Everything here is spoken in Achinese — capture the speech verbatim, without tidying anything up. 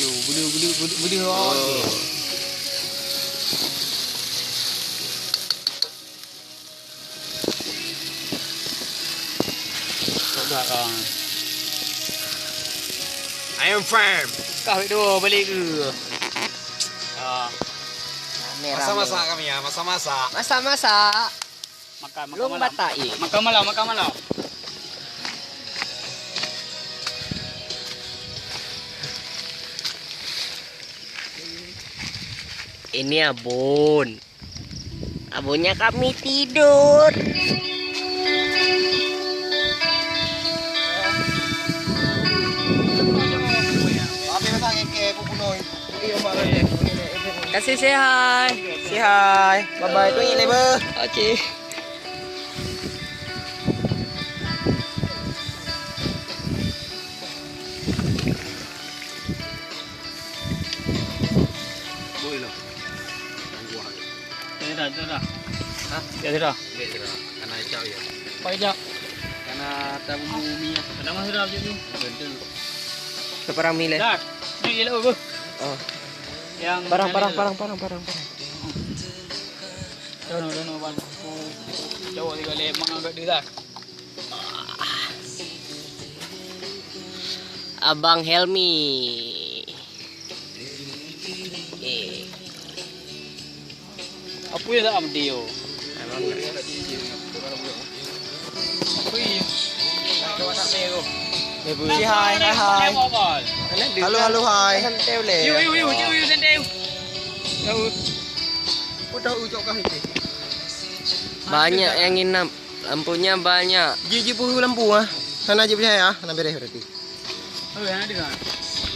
Bulu, bulu, bulu, bulu. Oh. Peugah kang. I am fam. Kah dua balik ke? Ah. Rame-rame. Masak-masak kami ya, masak-masak. Masak-masak. Makan, makan malam. Lôn batai. Makan malam, makan malam. Ini abon. Abonnya kami tidur. Kasih say hi. Say hi. Bye bye. Tuan Ile beuh. Oke. Boleh lah. Tangguh hari. Dah, dah, dah. Hah? Dah, dah. Boleh dah. Karena jauh ya. Pakai jauh. Karena tamu minyak. Ada mah dah jauh. Betul. Seperang mil eh? Dah. Ni elok apa? Oh. Yang barang, barang, barang, barang, barang, barang. Dah, dah, dah, dah. Jauh tiga lima agak dah. Abang Helmi. Eh. Apa ya tak video? Abang. Apa ya? Say hi, hi, hi. Halo, halo, hi. Santai boleh. Yuk, yuk, yuk, yuk, yuk, santai yuk. Tahu. Kau tahu ucok kah itu? Banyak yang nginap. Lampunya banyak. Ji, ji puhu lampu ah. Sana ji percaya, nak beres berarti. Oh, yang ada kan?